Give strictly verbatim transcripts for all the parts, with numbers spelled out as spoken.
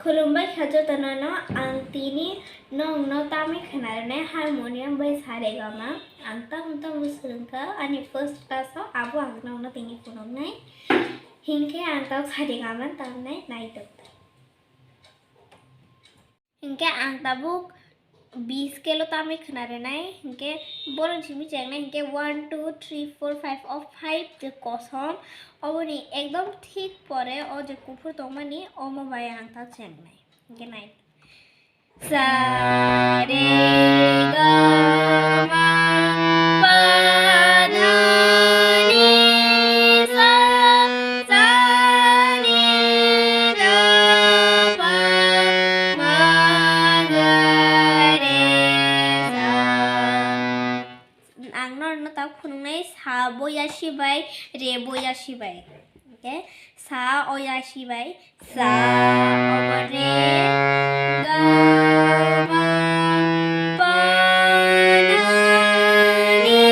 Khulumbai kha jotono no, ang tini nongno tamwi khwnarwnai harmonium bai saregama. Ang tamo tamo swrwngkha ani first class o, abo ang nongno tini phunuknai. Hinkhe ang tamo saregama tamnai naitok. Hinkhe ang tabuk B scale o tamwi khwnarwnai, hinkhe borok simi chengnai hinkhe one, two, three, four, five o five je kosom, oboni ekdom thik pore o je kuphur tongmani omo bai ang ta chengnai. Hinkhe nai. Sa re ga ma pa dha ni sa, sa ni da pa ma ga re sa. Ang norokno tabuk phunuknai sa boya sibai, re boya sibai. Okay? Sa oya sibai, sa omo re ga ma pa na ni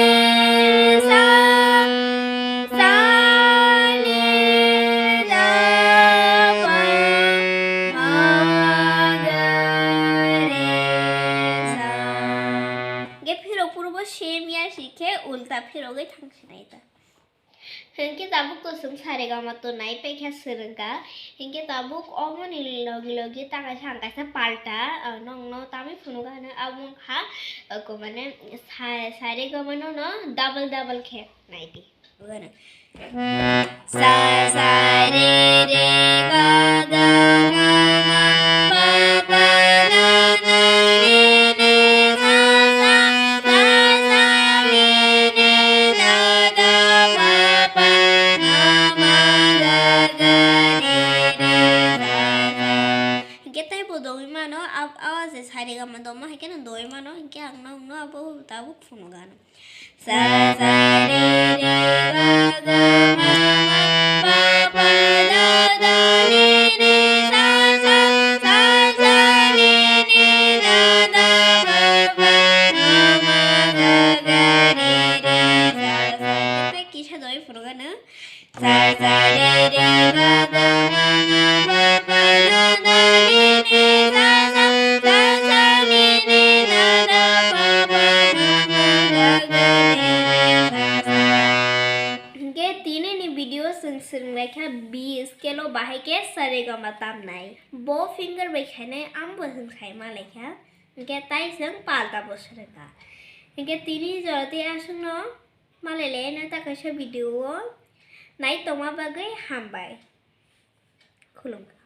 sa, sa ni da pa ma ga re sa. Ge phirok purbo same ya sikhe ulta phirogwi thang sinai ta. Hinkhe tabuk to chwng saregama to nai paikha swrwngkha. Hinkhe tabuk omoni logi logi ta kaisa ang kaisa palta, ah, nongno tamwi phunukha hwnwi abo wngkha, ah, ko mane sa-, saregama no no double double khe naidi. Sa, sa, re, re, ga, ga, ma, ma, pa, pa, da, da, re, re, sa, sa, sa, sa, re, re, da, da, pa, pa, ma, ma, ga, ga, re, re, sa, sa. Hinkhe teibo dogwi mano, ab-, awaje saregama doma, hinkhe no dogwi mano, hinkhe ang nokno abo tabuk phunukgano. Sa, sa, re, re, ga, ga, ma, ma, pa, pa, da, da, re, re, sa, sa, sa, sa, re, re, da, da, pa, pa, ma, ma, ga, ga, re, re, sa, sa. Tei kisa dogwi phunukgano. Sa, sa, re, re, ga, ga, ma, ma, pa, pa, da, da, re, re, sa, sa, sa, sa, re, re, da, da, pa, pa, ma, ma, ga, ga, re, re, sa, sa. Hinkhe tini ni video chwng swrwnglaikha B scale o bahai khe saregama tamnai. Bo finger bai khainai, ang bo chwng khai malaikha. Hinkhe tai chwng palta bo swrwngkha. Hinkhe tini jora tei aswkno. Malai le nang ta kaisa video o nai tongma bagwi hambai. Khulumkha.